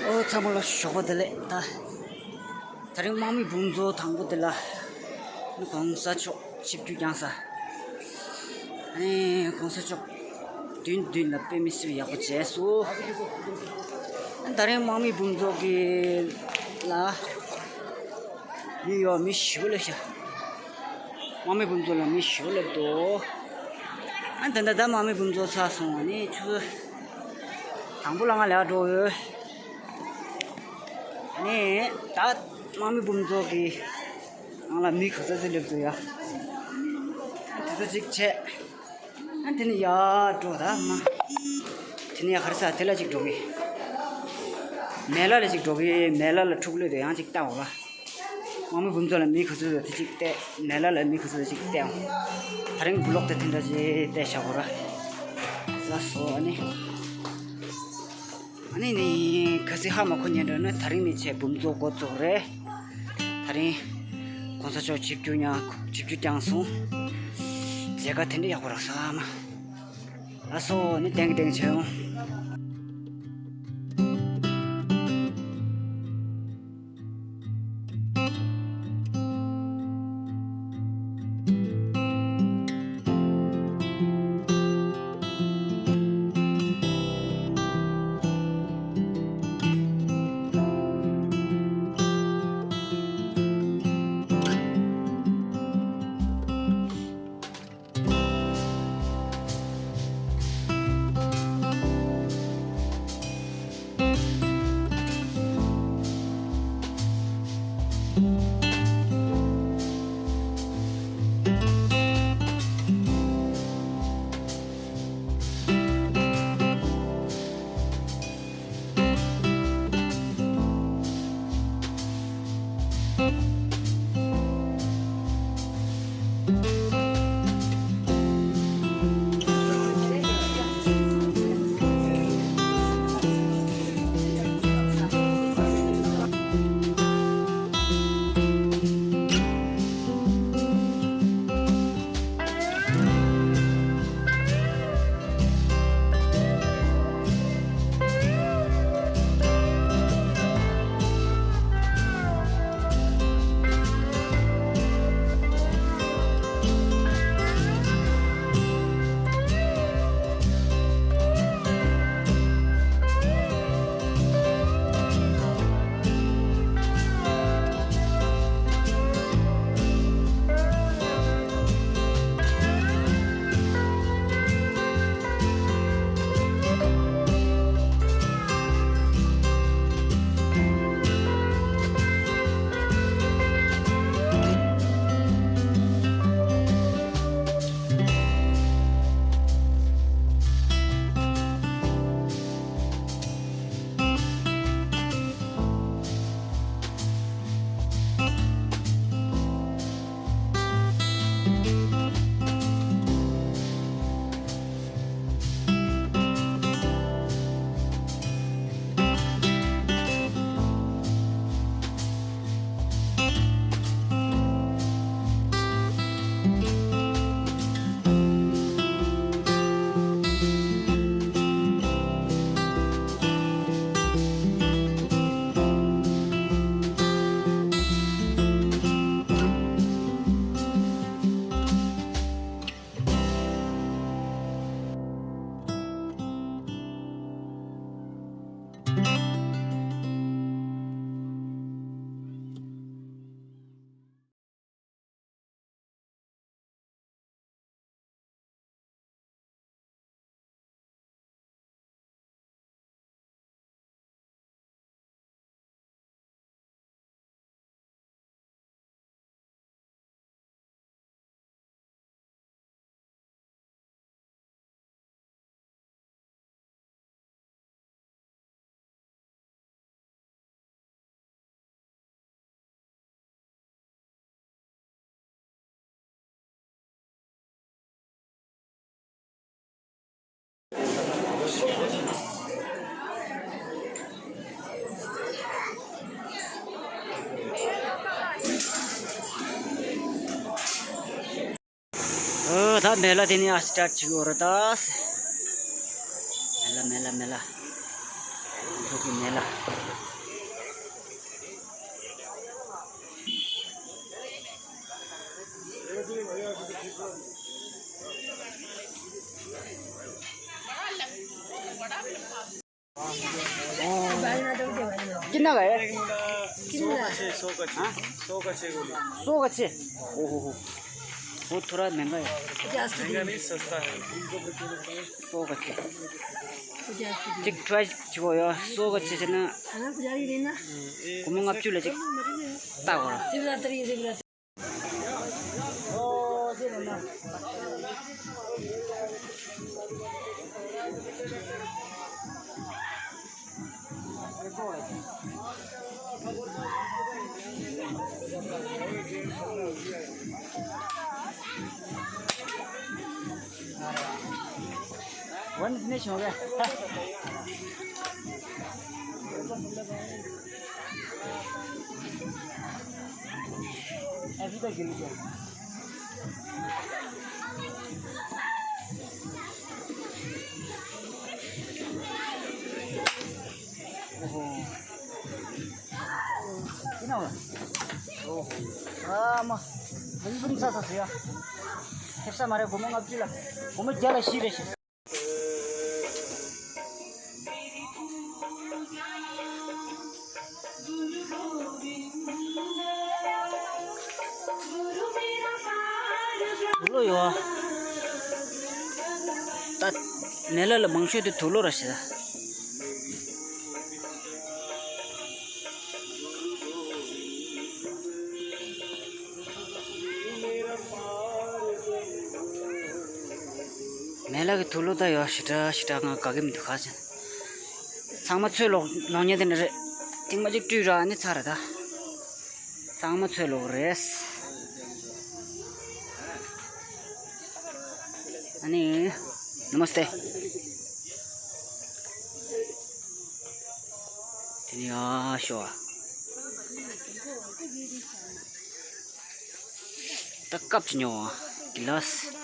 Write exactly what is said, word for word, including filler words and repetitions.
ཨོ་ཚང་མ་ལ་ཞོགས་པ་བདེ་ལེགས། ད་ད་རིང་དམག་མི་འབུམ་ཚོགས་དང་པོ་དེ་ལ་གོང་ས་མཆོག་ཆིབས་བསྒྱུར་བསྐྱངས་ས། ཨ་ནི་གོང་ས་མཆོག་མདུན་མདུན་ལ་དཔེ་མི་སྲིད་པའི་ཡག་པོ་མཇལ་སོང་། ཨ་ནི་ད་རིང་དམག་མི་འབུམ་ཚོགས་ཀྱི་ལ་ནིའུ་ཡོག་མི་ཞེ་པོ་སླེབས་ཤག་དམག་མི་འབུམ་ཚོགས་ལ་མི་ཞེ་པོ་སླེབས་འདུག་ཨ་ནི་ད་ལྟ་ད་དམག་མི་འབུམ་ཚོགས་ཚར་སོང་། ཨ་ནི་ཆུ་ཚོད་དང་པོ་ལ་ང་ལས་ཀ་འགྲོ་ཡོད། ཨ་ནི་ད་དམག་མི་འབུམ་ཚོགས་ཀྱི་ནང་ལ་མི་ག་ཚོད་ཚོད་སླེབས་འདུག་ཡ། དེ་ཚོ་གཅིག་བྱས། ཨ་དེ་ནས་ཡར་འགྲོ་ད་མ། དེ་ནས་ཡར་ག་རེ་ཟ་དེ་ལ་གཅིག་འགྲོ་གི། མེ་ལ་ལ་གཅིག་འགྲོ་གི། མེ་ལ་ལ་འཁྲུག་ལོས་དེ་ཡང་གཅིག་བལྟ་འོ་ལ། དམག་མི་འབུམ་ཚོགས་ལ་མི་ག་ཚོད་ཡོད་དེ་གཅིག་བལྟས། མེ་ལ་ལ་མི་ག་ཚོད་ཡོད་གཅིག་བལྟས་འོ། ད་རིང་བུ་ལོག་དེ་དེ་འདྲ་ཅིག་བལྟས་བཞག་གོ་ར། ལ་སོ་ཨ་ནི། ཨ་ནི་ནི་གལ་སྲིད་ཧ་མ་གོ་ཉན་འགྲོ་ན་ད་རིང་ནས་བྱས་འབུམ་ཚོགས་འགོ་བཙུགས་རེད། ད་རིང་གོང་ས་མཆོག་ཆིབས་བསྒྱུར་ཉག་ཆིབས་བསྒྱུར་བསྐྱངས་སོང་། མཇལ་ཁ་དེ་འདྲ་ཡག་པོ་རག་ས་མ། ལ་སོ་ནི་ཏེང་ཏེང་བྱས་ཡོང་། ཨོ། ད་མེ་ལ་དེ་ནི་ཨ་སི་ཊར་ཊི་བྱེད་དགོས་རེད་ད། མེ་ལ་མེ་ལ་མེ་ལ། འཛུགས་ཀྱི་མེ་ལ། कितना का है? कितना? सौ का छः, सौ का छः गोली। सौ का छः? ओहो हो। वो थोड़ा महंगा है। पचास की महंगा नहीं, सस्ता है। सौ का छः। पचास की। ठीक, ट्राई छिको यो, सौ का छः ना। हाँ, पुजारी देना। कुमंग अब चूल्हे चिक। ताको। शिवरात्रि, शिवरात्रि। वन फिनिश हो गया। अभी तो गिर गया। ओहो। किन हो? ओहो। आ, म। सुम सा सा या। खेप्सा मारे घुमो अब चिला। घुमो ज्याला सी रे। དུག་ལོག་ཡོད། ད་མེ་ལ་ལ་མང་ཤོས་དེ་དུག་ལོག་ར་ཞེས། མེ་ལ་གི་དུག་ལོག་ད་ཡོད་ཞེ་དྲག་ཞེ་དྲག་ང་དགའ་གི་མི་འདུག་ག་ཟེར། ཚང་མ་ཚོས་ལོག་ལོག་ཉེ་དེ་ནི་རེད། ཐེངས་མ་གཅིག་བཀྲུས་ར་ཨ་ནི་ཚར་ར་ད། ཚང་མ་ཚོས་ལོག་རེད། ཨ་ནི། नमस्ते། དེ་ནི་ཨ་ཤོ་ཨ། ད་ཀབ་ཅི་ཉོ་ཨ། གི་ལ་སི།